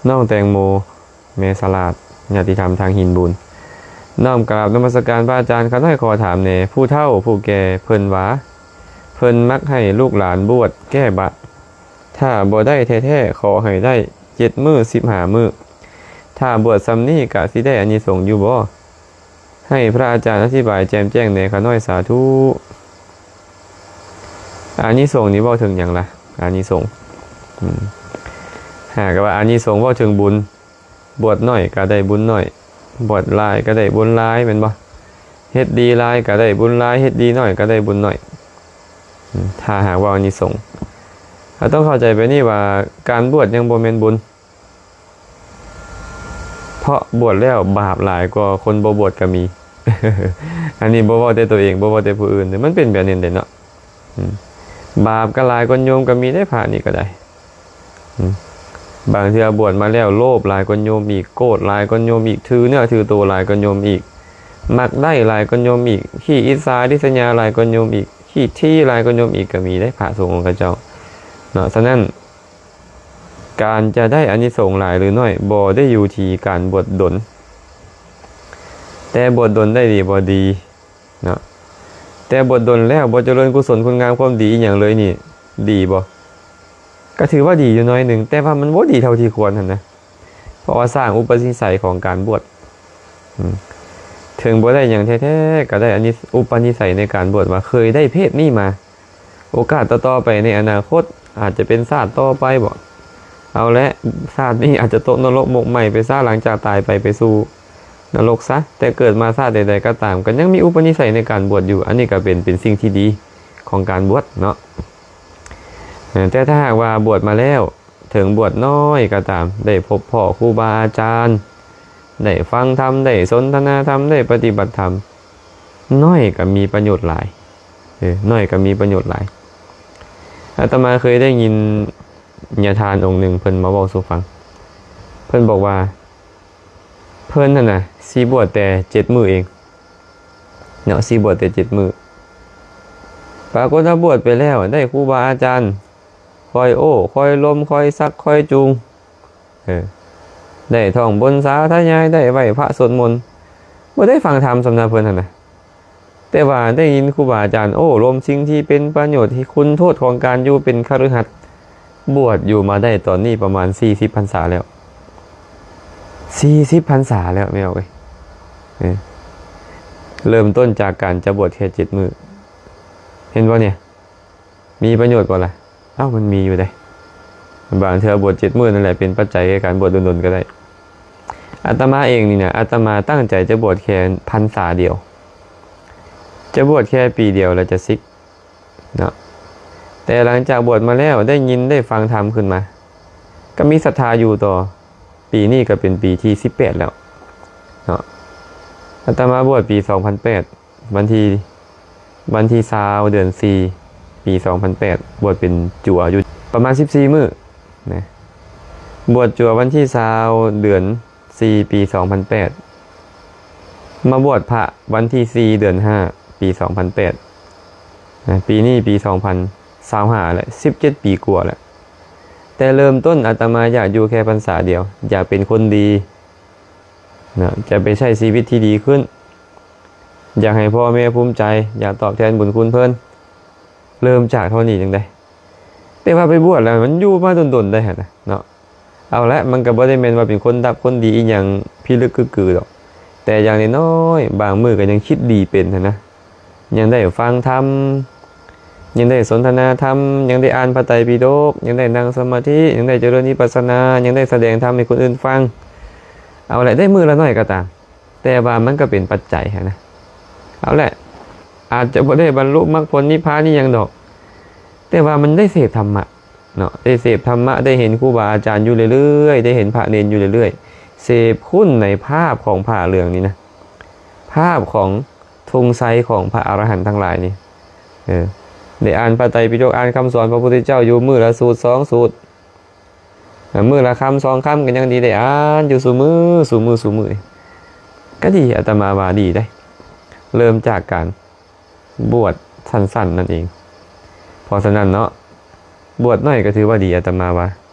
ນ້ອງແຕງໂມ ແມ່ສະຫຼາດ ຍາດຕິທຳທາງຫີນບູນ. ນ້ອມກາບນະມັດສະການພະອາຈານ, ຂ້ານ້ອຍຂໍຖາມແດ່, ຜູ້ເຖົ້າຜູ້ແກ່ເພິ່ນວ່າ ເພິ່ນມັກໃຫ້ລູກຫຼານບວດແກ້ບາບ, ຖ້າບໍ່ໄດ້ແທ້ໆ ຂໍໃຫ້ໄດ້ເຈັດມື້ສິບຫ້າມື້, ຖ້າບວດຊ່ຳນີ້ກະຊິໄດ້ອານິສົງຢູ່ບໍ່? ໃຫ້ພະອາຈານອະທິບາຍແຈ່ມແຈ້ງແດ່ ຂ້ານ້ອຍສາທຸ. ອານິສົງນີ້ເວົ້າເຖິງຫຍັງລະ? ອານິສົງ ອືມ ຫາກະວ່າອານິສົງເວົ້າເຖິງບຸນ, ບວດໜ້ອຍກະໄດ້ບຸນໜ້ອຍ, ບວດຫຼາຍກະໄດ້ບຸນຫຼາຍ ແມ່ນບໍ່? ເຮັດດີຫຼາຍກະໄດ້ບຸນຫຼາຍ, ເຮັດດີໜ້ອຍກະໄດ້ບຸນໜ້ອຍ. ອືມ ຖ້າຫາກວ່າອານິສົງ ເຮົາຕ້ອງເຂົ້າໃຈແບບນີ້ວ່າ ການບວດຍັງບໍ່ແມ່ນບຸນ. ເພາະບວດແລ້ວບາບຫຼາຍກວ່າຄົນບໍ່ບວດກໍມີ. ອັນນີ້ບໍ່ເວົ້າແຕ່ຕົວເອງ, ບໍ່ເວົ້າແຕ່ຜູ້ອື່ນ, ມັນເປັນແບບນີ້ເດ້ເນາະ. ອືມ ບາບກໍຫຼາຍກວ່າໂຍມກໍມີເດ້, ພະນີ້ກໍໄດ້. ອືມ ບາງເທື່ອບວດມາແລ້ວໂລບຫຼາຍກວ່າໂຍມອີກ, ໂກດຫຼາຍກວ່າໂຍມອີກ, ຖືເນື້ອຖືໂຕຫຼາຍກວ່າໂຍມອີກ, ມັກໄດ້ຫຼາຍກວ່າໂຍມອີກ, ຂີ້ອິດສາລິດສະຍາຫຼາຍກວ່າໂຍມອີກ, ຂີ້ຖີ່ຫຼາຍກວ່າໂຍມອີກກໍມີເດ້, ພະສົງຂອງເຂົາເຈົ້າເນາະ. ສະນັ້ນ ການຈະໄດ້ອານິສົງຫຼາຍຫຼືໜ້ອຍ ບໍ່ໄດ້ຢູ່ທີ່ການບວດດົນ, ແຕ່ບວດດົນໄດ້ດີບໍ່? ດີເນາະ. ແຕ່ບວດດົນແລ້ວບໍ່ຈະເລີນກຸສົນຄຸນງາມຄວາມດີອີ່ຫຍັງເລີຍນີ້ ດີບໍ່? ກໍຖືວ່າດີຢູ່ໜ້ອຍໜຶ່ງ, ແຕ່ວ່າມັນບໍ່ດີເທົ່າທີ່ຄວນຫັ້ນນະ, ເພາະວ່າສ້າງອຸປະນິໄສຂອງການບວດ. ອືມ ເຖິງບໍ່ໄດ້ຫຍັງແທ້ໆ ກໍໄດ້ອານິ ອຸປະນິໄສໃນການບວດ ວ່າເຄີຍໄດ້ເພດນີ້ມາ. ໂອກາດຕໍ່ໆໄປໃນອະນາຄົດ ອາດຈະເປັນຊາດຕໍ່ໄປບໍ? ເອົາແຫຼະ, ຊາດນີ້ອາດຈະຕົກນະລົກໝົກໄໝ້ໄປຊະ, ຫຼັງຈາກຕາຍໄປ ໄປສູ່ນະລົກຊະ, ແຕ່ເກີດມາຊາດໃດໆກໍຕາມ ກໍຍັງມີອຸປະນິໄສໃນການບວດຢູ່. ອັນນີ້ກໍເປັນ ເປັນສິ່ງທີ່ດີຂອງການບວດເນາະ. ເອີ ແຕ່ຖ້າຫາກວ່າບວດມາແລ້ວ ເຖິງບວດນ້ອຍກໍຕາມ, ໄດ້ພົບພໍ້ຄູບາອາຈານ, ໄດ້ຟັງທຳ, ໄດ້ສົນທະນາທຳ, ໄດ້ປະຕິບັດທຳ, ນ້ອຍກໍມີປະໂຫຍດຫຼາຍ. ເອີ ນ້ອຍກໍມີປະໂຫຍດຫຼາຍ. ອາດຕະມາເຄີຍໄດ້ຍິນຍາທ່ານອົງໜຶ່ງເພິ່ນມາເວົ້າສູ່ຟັງ. ເພິ່ນບອກວ່າ ເພິ່ນຫັ້ນນະ ຊິບວດແຕ່ເຈັດມື້ເອງເນາະ, ຊິບວດແຕ່ເຈັດມື້. ປາກົດວ່າບວດໄປແລ້ວ ໄດ້ຄູບາອາຈານ ຄອຍໂອ້ ຄອຍລົມ ຄອຍຊັກ ຄອຍຈູງ, ເອີ ໄດ້ທ່ອງບົນສາທະຍາຍ, ໄດ້ໄຫວ້ພະສວດມົນ, ບໍ່ໄດ້ຟັງທຳສຳນັບເພິ່ນຫັ້ນນະ. ແຕ່ວ່າໄດ້ຍິນຄູບາອາຈານໂອ້ລົມສິ່ງທີ່ເປັນປະໂຫຍດ ຄຸນໂທດຂອງການຢູ່ເປັນຄະລືຫັດ, ບວດຢູ່ມາໄດ້ຕອນນີ້ປະມານສີ່ສິບພັນສາແລ້ວ. ສີ່ສິບພັນສາແລ້ວ ແມ່ເອີຍ. ເອີ ເລີ່ມຕົ້ນຈາກການຈະບວດແຄ່ເຈັດມື້. ເຫັນບໍ່ເນຍ? ມີປະໂຫຍດບໍ່ລະ? ເອົ້າ ມັນມີຢູ່ເດ້. ບາງເທື່ອບວດເຈັດມື້ນັ້ນແຫຼະເປັນປັດໄຈແກ່ການບວດດົນໆກໍໄດ້. ອາດຕະມາເອງນີ້ນະ ອາດຕະມາຕັ້ງໃຈຈະບວດແຄ່ພັນສາດຽວ, ຈະບວດແຄ່ປີດຽວແລ້ວຈະສິກເນາະ. ແຕ່ຫຼັງຈາກບວດມາແລ້ວ ໄດ້ຍິນໄດ້ຟັງທຳຂຶ້ນມາ ກໍມີສັດທາຢູ່ຕໍ່. ປີນີ້ກໍເປັນປີທີສິບແປດແລ້ວເນາະ. ອາດຕະມາບວດປີສອງພັນແປດ ວັນທີ ວັນທີຊາວ ເດືອນສີ່ ປີສອງພັນແປດ ບວດເປັນຈົວຢູ່ປະມານສິບສີ່ມື້ນະ. ບວດຈົວວັນທີຊາວ ເດືອນສີ່ ປີສອງພັນແປດ, ມາບວດພະວັນທີສີ່ ເດືອນຫ້າ ປີສອງພັນແປດນະ. ປີນີ້ປີສອງພັນຊາວຫ້າແລ້ວ, ສິບເຈັດປີກວ່າແລ້ວ. ແຕ່ເລີ່ມຕົ້ນອາດຕະມາຢາກຢູ່ແຄ່ພັນສາດຽວ, ຢາກເປັນຄົນດີນະ, ຈະໄປໃຊ້ຊີວິດທີ່ດີຂຶ້ນ, ຢາກໃຫ້ພໍ່ແມ່ພູມໃຈ, ຢາກຕອບແທນບຸນຄຸນເພິ່ນ. ເລີ່ມຈາກເທົ່ານີ້ຈັ່ງໃດ? ແຕ່ວ່າໄປບວດແລ້ວມັນຢູ່ມາດົນໆໄດ໋ຫັ້ນນະເນາະ. ເອົາລະ ມັນກໍບໍ່ໄດ້ແມ່ນວ່າເປັນຄົນດັບຄົນດີອີ່ຫຍັງພິລຶກກຶກກືດອກ, ແຕ່ຢ່າງນ້ອຍໆ ບາງມື້ກໍຍັງຄິດດີເປັນຫັ້ນນະ, ຍັງໄດ້ຟັງທຳ, ຍັງໄດ້ສົນທະນາທຳ, ຍັງໄດ້ອ່ານພະໄຕປິດົກ, ຍັງໄດ້ນັ່ງສະມາທິ, ຍັງໄດ້ຈະເລີນວິປັດສະນາ, ຍັງໄດ້ສະແດງທຳໃຫ້ຄົນອື່ນຟັງ. ເອົາລະ ໄດ້ມື້ລະໜ້ອຍກໍຕາມ, ແຕ່ວ່າມັນກໍເປັນປັດໄຈຫັ້ນນະ. ເອົາແຫຼະ ອາດຈະບໍ່ໄດ້ບັນລຸມັກຜົນນິບພານອີ່ຫຍັງດອກ, ແຕ່ວ່າມັນໄດ້ເສບທຳມະເນາະ, ໄດ້ເສບທຳມະ, ໄດ້ເຫັນຄູບາອາຈານຢູ່ເລື້ອຍໆ, ໄດ້ເຫັນພະເນນຢູ່ເລື້ອຍໆ, ເສບຄຸນໃນພາບຂອງຜ້າເຫຼືອງນີ້ນະ, ພາບຂອງທຸງໄຊຂອງພະອະລະຫັນທັງຫຼາຍນີ້. ເອີ ໄດ້ອ່ານພະໄຕປິດົກ, ອ່ານຄຳສອນພະພຸດທະເຈົ້າຢູ່ມື້ລະສູດສອງສູດ. ມື້ລະຄຳສອງຄຳກໍຍັງດີ, ໄດ້ອ່ານຢູ່ຊຸມື້ ຊຸມື້ ຊຸມື້ ກໍດີ. ອາດຕະມາວ່າດີເດ້, ເລີ່ມຈາກການບວດສັ້ນໆນັ້ນເອງ. ເພາະສະນັ້ນເນາະ, ບວດໜ້ອຍກໍຖືວ່າດີ ອາດຕະມາວ່າ,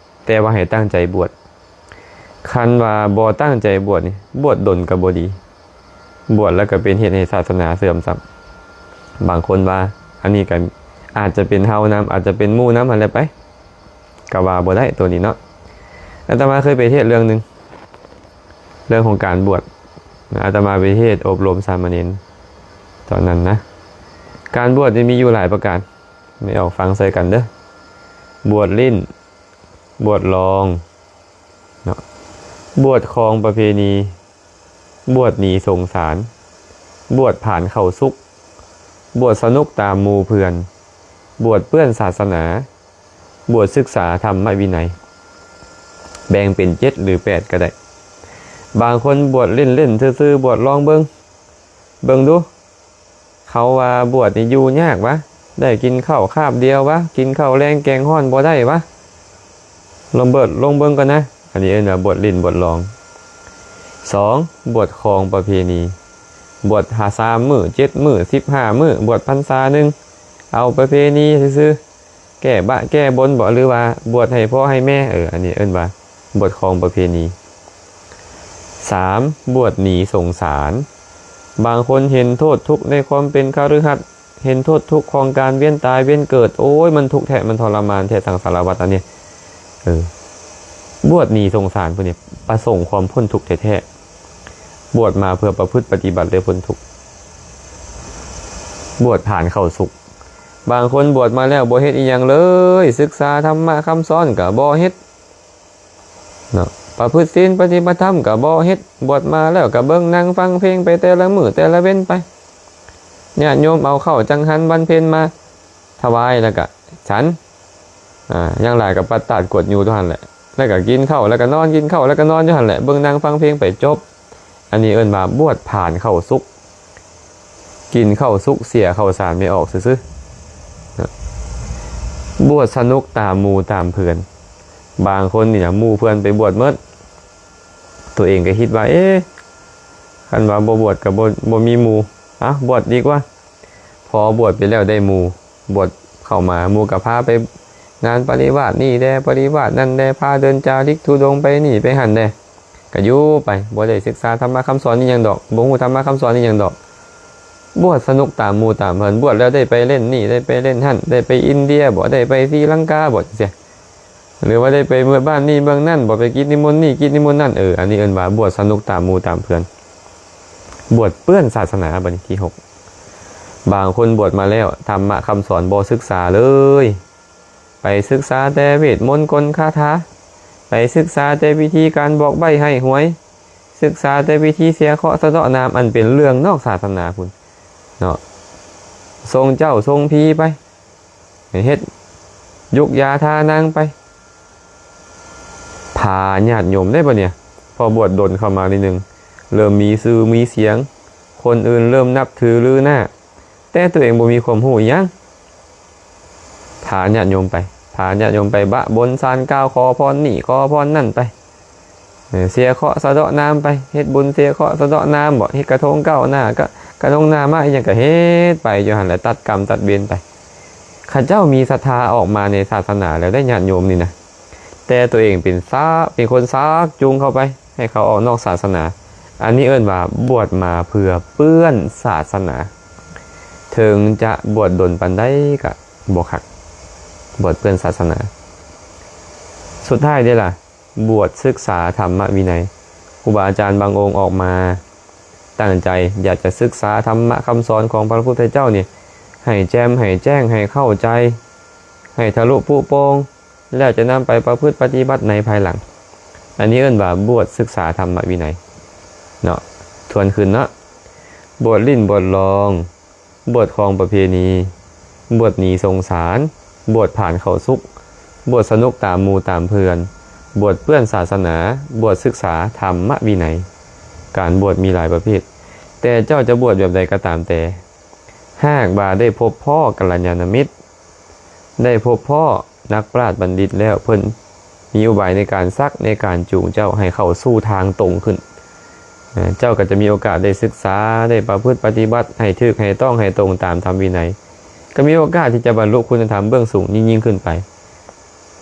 ແຕ່ວ່າໃຫ້ຕັ້ງໃຈບວດ. ຄັນວ່າບໍ່ຕັ້ງໃຈບວດນີ້ ບວດດົນກໍບໍ່ດີ, ບວດແລ້ວກໍເປັນເຫດໃຫ້ສາສະໜາເສື່ອມຊ້ຳ. ບາງຄົນວ່າ ອັນນີ້ກໍອາດຈະເປັນເຮົານຳ ອາດຈະເປັນໝູ່ນຳຫັ້ນແຫຼະໄປ, ກໍວ່າບໍ່ໄດ້ໂຕນີ້ເນາະ. ອາດຕະມາເຄີຍໄປເທດເລື່ອງໜຶ່ງ ເລື່ອງຂອງການບວດ, ອາດຕະມາໄປເທດອົບຮົມສາມະເນນຕອນນັ້ນນະ. ການບວດນີ້ມີຢູ່ຫຼາຍປະການ, ແມ່ອອກຟັງໃສ່ກັນເດີ້. ບວດຫຼິ້ນ, ບວດລອງເນາະ, ບວດຄອງປະເພນີ, ບວດໜີສົງສານ, ບວດຜານເຂົ້າສຸກ, ບວດສະໜຸກຕາມໝູ່ເພື່ອນ, ບວດເປື້ອນສາສະໜາ, ບວດສຶກສາທຳມະວິໄນ. ແບ່ງເປັນເຈັດ ຫຼື ແປດກໍໄດ້. ບາງຄົນບວດຫຼິ້ນໆຊື່ໆ, ບວດລອງເບິ່ງ, ເບິ່ງດູ. ເຂົາວ່າບວດນີ້ຢູ່ຍາກວະ, ໄດ້ກິນເຂົ້າຄາບດຽວວະ, ກິນເຂົ້າແລງແກງຮ້ອນບໍ່ໄດ້ວະ, ລອງເບີດ ລອງເບິ່ງກ່ອນນະ. ອັນນີ້ເອີ້ນວ່າບວດຫຼິ້ນບວດລອງ. ສອງ ບວດຄອງປະເພນີ, ບວດຫາສາມມື້ ເຈັດມື້ ສິບຫ້າມື້, ບວດພັນສາໜຶ່ງ, ເອົາປະເພນີຊື່ໆ, ແກ້ບະແກ້ບົນບໍ ຫຼືວ່າບວດໃຫ້ພໍ່ໃຫ້ແມ່, ເອີ ອັນນີ້ເອີ້ນວ່າບວດຄອງປະເພນີ. ສາມ ບວດໜີສົງສານ. ບາງຄົນເຫັນໂທດທຸກໃນຄວາມເປັນຄະລືຫັດ, ເຫັນໂທດທຸກຂອງການວຽນຕາຍວຽນເກີດ, ໂອ້ຍ ມັນທຸກແທ້ ມັນທໍລະມານແທ້ ສັງສາລະວັດອັນນີ້. ເອີ ບວດໜີສົງສານຜູ້ນີ້ປະສົງຄວາມພົ້ນທຸກແທ້ໆ, ບວດມາເພື່ອປະພຶດປະຕິບັດ ແລະ ພົ້ນທຸກ, ບວດຜ່ານເຂົ້າສຸກ. ບາງຄົນບວດມາແລ້ວບໍ່ເຮັດອີ່ຫຍັງເລີຍ, ສຶກສາທຳມະຄຳສອນກໍບໍ່ເຮັດເນາະ, ປະພຶດສິນປະຕິບັດທຳກໍບໍ່ເຮັດ, ບວດມາແລ້ວກໍເບິ່ງໜັງຟັງເພງໄປແຕ່ລະມື້ແຕ່ລະເວັນໄປ. ຍາດໂຍມເອົາເຂົ້າຈັງຫັນວັນເພັນມາຖວາຍ ແລ້ວກໍສັນ, ອາ ຢ່າງຫຼາຍກໍປັດຕາດກວດຢູ່ເທົ່ານັ້ນແຫຼະ, ແລ້ວກໍກິນເຂົ້າ ແລ້ວກໍນອນ, ກິນເຂົ້າ ແລ້ວກໍນອນຢູ່ຫັ້ນແຫຼະ, ເບິ່ງໜັງຟັງເພງໄປ ຈົບ. ອັນນີ້ເອີ້ນວ່າບວດຜ່ານເຂົ້າສຸກ, ກິນເຂົ້າສຸກ ເສຍເຂົ້າສານແມ່ອອກຊື່ໆ. ບວດສະໜຸກຕາມໝູ່ຕາມເພື່ອນ. ບາງຄົນນີ້ນະ ໝູ່ເພື່ອນໄປບວດໝົດ, ຕົວເອງກໍຄິດວ່າ ເອ ຄັນວ່າບໍ່ບວດກໍບໍ່ ບໍ່ມີໝູ່, ເອົາ ບວດດີກວ່າ. ພໍບວດໄປແລ້ວໄດ້ໝູ່, ບວດເຂົ້າມາ ໝູ່ກໍພາໄປງານປະລິວາດນີ້ແດ່ ປະລິວາດນັ້ນແດ່, ພາເດີນຈາລິກທຸດົງໄປນີ້ໄປຫັ້ນແດ່. ກະຢູ່ໄປ, ບໍ່ໄດ້ສຶກສາທຳມະຄຳສອນອີ່ຫຍັງດອກ, ບໍ່ຮູ້ທຳມະຄຳສອນອີ່ຫຍັງດອກ. ບວດສະໜຸກຕາມໝູ່ຕາມເພື່ອນ, ບວດແລ້ວໄດ້ໄປຫຼິ້ນນີ້ ໄດ້ໄປຫຼິ້ນຫັ້ນ, ໄດ້ໄປອິນເດຍບໍ, ໄດ້ໄປສີລັງກາບໍ, ຈັ່ງຊີ້. ຫຼືວ່າໄດ້ໄປເມືອງບ້ານນີ້ເມືອງນັ້ນບໍ, ໄປກິດນິມົນນີ້ກິດນິມົນນັ້ນ. ເອີ ອັນນີ້ເອີ້ນວ່າບວດສະໜຸກຕາມໝູ່ຕາມເພື່ອນ. ບວດເປື້ອນສາສະໜາ, ບັດນີ້ທີຫົກ. ບາງຄົນບວດມາແລ້ວ, ທຳມະຄຳສອນບໍ່ສຶກສາເລີຍ. ໄປສຶກສາແຕ່ເວດມົນກົນຄາຖາ, ໄປສຶກສາແຕ່ວິທີການບອກໃບ້ໃຫ້ຫວຍ, ສຶກສາແຕ່ວິທີເສຍເຄາະສະເດາະນາມ ອັນເປັນເລື່ອງນອກສາສະໜາພຸ້ນເນາະ, ສົ່ງເຈົ້າສົ່ງຜີໄປ, ເຮັດຢຸກຢາທານາງໄປ. ພາຍາດໂຍມໄດ້ບໍ່ເນຍ, ພໍບວດດົນເຂົ້າມານິດໜຶ່ງ, ເລີ່ມມີຊື່ມີສຽງ, ຄົນອື່ນເລີ່ມນັບຖືລືໜ້າ, ແຕ່ຕົວເອງບໍ່ມີຄວາມຮູ້ອີ່ຫຍັງ. ພາຍາດໂຍມໄປ, ພາຍາດໂຍມໄປບະບົນສານກ່າວ ຂໍພອນນີ້ຂໍພອນນັ້ນໄປ, ເອີ ເສຍເຄາະສະເດາະນາມໄປ, ເຮັດບຸນເສຍເຄາະສະເດາະນາມບໍ, ເຮັດກະທົງກ້າວໜ້າ ກະ ກະທົງໜ້າມາ ອີ່ຫຍັງກະເຮັດໄປຢູ່ຫັ້ນແຫຼະ, ຕັດກຳຕັດເວນໄປ. ເຂົາເຈົ້າມີສັດທາອອກມາໃນສາສະໜາແລ້ວໄດ໋ ຍາດໂຍມນີ້ນະ, ແຕ່ຕົວເອງເປັນສາ ເປັນຄົນຊັກຈູງເຂົາໄປ ໃຫ້ເຂົາອອກນອກສາສະໜາ. ອັນນີ້ເອີ້ນວ່າບວດມາເພື່ອເປື້ອນສາສະໜາ. ເຖິງຈະບວດດົນປານໃດກະບໍ່ຄັກ, ບວດເປື້ອນສາສະໜາ. ສຸດທ້າຍເດລະ, ບວດສຶກສາທຳມະວິໄນ. ຄູບາອາຈານບາງອົງອອກມາຕັ້ງໃຈຢາກຈະສຶກສາທຳມະຄຳສອນຂອງພະພຸດທະເຈົ້ານີ້ ໃຫ້ແຈ່ມ ໃຫ້ແຈ້ງ ໃຫ້ເຂົ້າໃຈ ໃຫ້ທະລຸປຸໂປ່ງ ແລ້ວຈະນຳໄປປະພຶດປະຕິບັດໃນພາຍຫຼັງ. ອັນນີ້ເອີ້ນວ່າບວດສຶກສາທຳມະວິໄນເນາະ. ທວນຄືນເນາະ, ບວດຫຼິ້ນບວດລອງ, ບວດຄອງປະເພນີ, ບວດໜີສົງສານ, ບວດຜ່ານເຂົ້າສຸກ, ບວດສະໜຸກຕາມໝູ່ຕາມເພື່ອນ, ບວດເປື້ອນສາສະໜາ, ບວດສຶກສາທຳມະວິໄນ. ການບວດມີຫຼາຍປະເພດ, ແຕ່ເຈົ້າຈະບວດແບບໃດກໍຕາມແຕ່, ຫາກວ່າໄດ້ພົບພໍ້ກັນລະຍານະມິດ, ໄດ້ພົບພໍ້ນັກປາດບັນດິດແລ້ວ, ເພິ່ນມີອຸບາຍໃນການຊັກ ໃນການຈູງເຈົ້າໃຫ້ເຂົ້າສູ່ທາງຕົງຂຶ້ນ. ເຈົ້າກໍຈະມີໂອກາດໄດ້ສຶກສາ, ໄດ້ປະພຶດປະຕິບັດໃຫ້ຖືກ ໃຫ້ຕ້ອງ ໃຫ້ຕົງຕາມທຳວິໄນ, ກໍມີໂອກາດທີ່ຈະບັນລຸຄຸນນະທຳເບື້ອງສູງຍິ່ງໆຂຶ້ນໄປ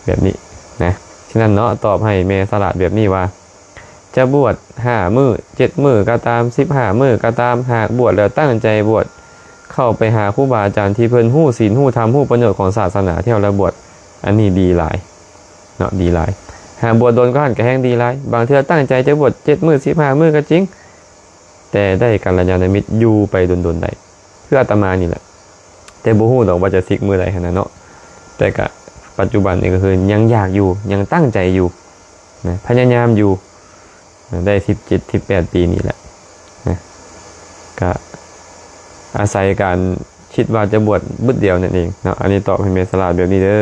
ແບບນີ້ນະ. ສະນັ້ນເນາະ, ຕອບໃຫ້ແມ່ສະຫຼາດແບບນີ້ວ່າ, ຈະບວດຫ້າມື້ ເຈັດມື້ກໍຕາມ ສິບຫ້າມື້ກໍຕາມ ຫາກບວດແລ້ວຕັ້ງໃຈບວດ ເຂົ້າໄປຫາຄູບາອາຈານທີ່ເພິ່ນຮູ້ສິນ ຮູ້ທຳ ຮູ້ປະໂຫຍດຂອງສາສະໜາ ແລ້ວບວດ ອັນນີ້ດີຫຼາຍເນາະ ດີຫຼາຍ. ຫາກບວດດົນກວ່ານັ້ນກໍແຮ່ງດີຫຼາຍ. ບາງເທື່ອຕັ້ງໃຈຈະບວດເຈັດມື້ ສິບຫ້າມື້ກໍຈິງ ແຕ່ໄດ້ກັນລະຍານະມິດຢູ່ໄປດົນໆໄດ້ ຄືອາດຕະມານີ້ແຫຼະ ແຕ່ບໍ່ຮູ້ດອກວ່າຈະສິກມື້ໃດຫັ້ນນະເນາະ. ແຕ່ກະປັດຈຸບັນນີ້ກໍຄືຍັງຢາກຢູ່ ຍັງຕັ້ງໃຈຢູ່ນະ ພະຍາຍາມຢູ່ນະ ໄດ້ສິບເຈັດ ສິບແປດປີນີ້ແຫຼະນະ ກະອາໄສການຄິດວ່າຈະບວດບຶດດຽວນັ້ນເອງເນາະ. ອັນນີ້ຕອບໃຫ້ແມ່ສະຫຼາດແບບນີ້ເດີ.